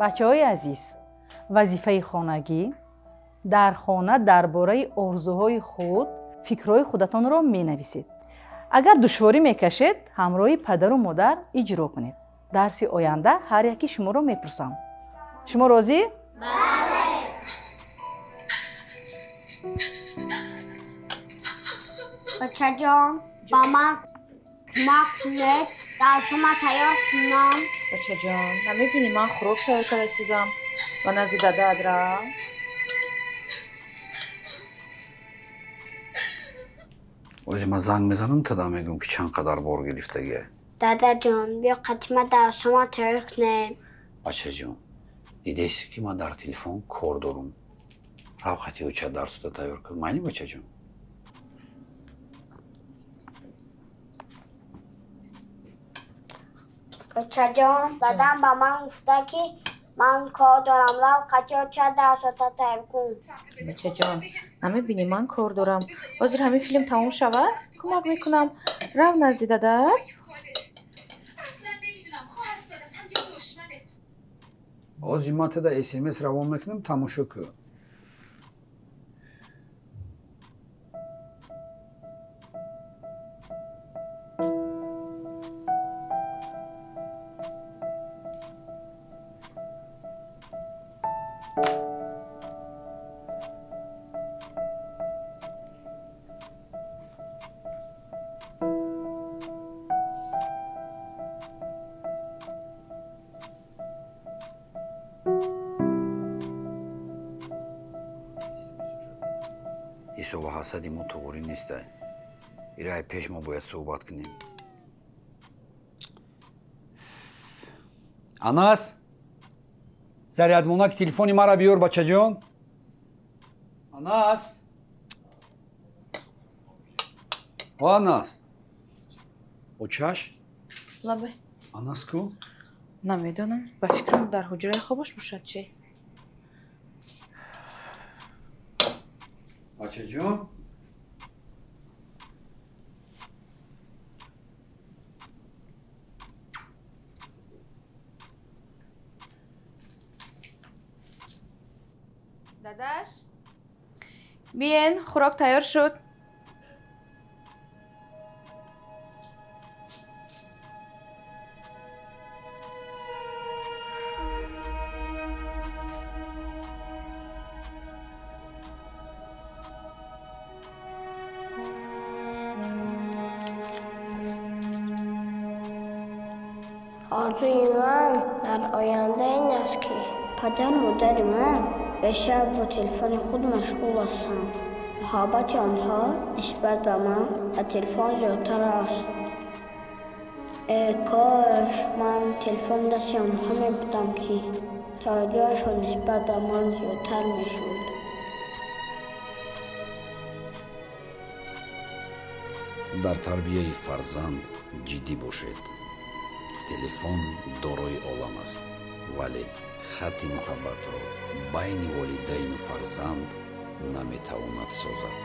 Бачаҳои азиз, вазифаи хонагӣ дар хона дар бораи орзуҳои худ фикрҳои худатонро менависед. Агар душворӣ мекашед, ҳамроҳи падару модар иҷро кунед. Дарси оянда ҳар яки шуморо мепурсам. Шумо розӣ? Бале. Бачаҷон, ба ман кӯмак кунед, дарсума тайёр кунам. Бачаҷон, намебинӣ ман хӯрок тайёр карда истодам ва назди дадаат рав. Ози ман занг мезанам, тада мегӯям, ки чанд қадар бор гирифтагия. Дадаҷон, биё қатима дарсума тайёр кунем. Бачаҷон, дидеси, ки ман дар телефон кор дорум. Рав қати оча дарсута тайёр кун. Майли, бачаҷон? Очаҷон, дадам ба ман гуфта, ки ман кор дорам, рав қати оча дарсота тайёр кун. Бачаҷон, намебинӣ ман кор дорам. Ҳозир ҳамин филм тамом шавад, кӯмак мекунам. Рав назди дадаат. Ҳозир ман тада смс равон мекунам, тамошо кун. Ҳисобу ҳасади мо туғурӣ нестай. Ирай пеш мо бояд суҳбат кунем. Анас, зарядмонаки телефони мара биёр, бачаҷон. Анас, о Анас, очаш? Лабе. Анас ку? Намедонам, ба фикрам дар ҳуҷраи хобаш бошад чӣ? Бачаҷон, дадаш, биен, хӯрок тайёр шуд. Орзуи ман дар оянда ин аст, ки падару модари ман бештар бо телефони худ машғул ҳастанд. Муҳаббати онҳо нисбат ба ман ба телефон зиёдтар аст. Э кош ман телефон дасти онҳо мебудам, ки таваҷҷӯҳашон нисбат ба ман зиёдтар мешуд. Дар тарбияи фарзанд ҷиддӣ бошед. Телефон дорои олам аст, вале хатти муҳаббатро байни волидайну фарзанд наметавонад созад.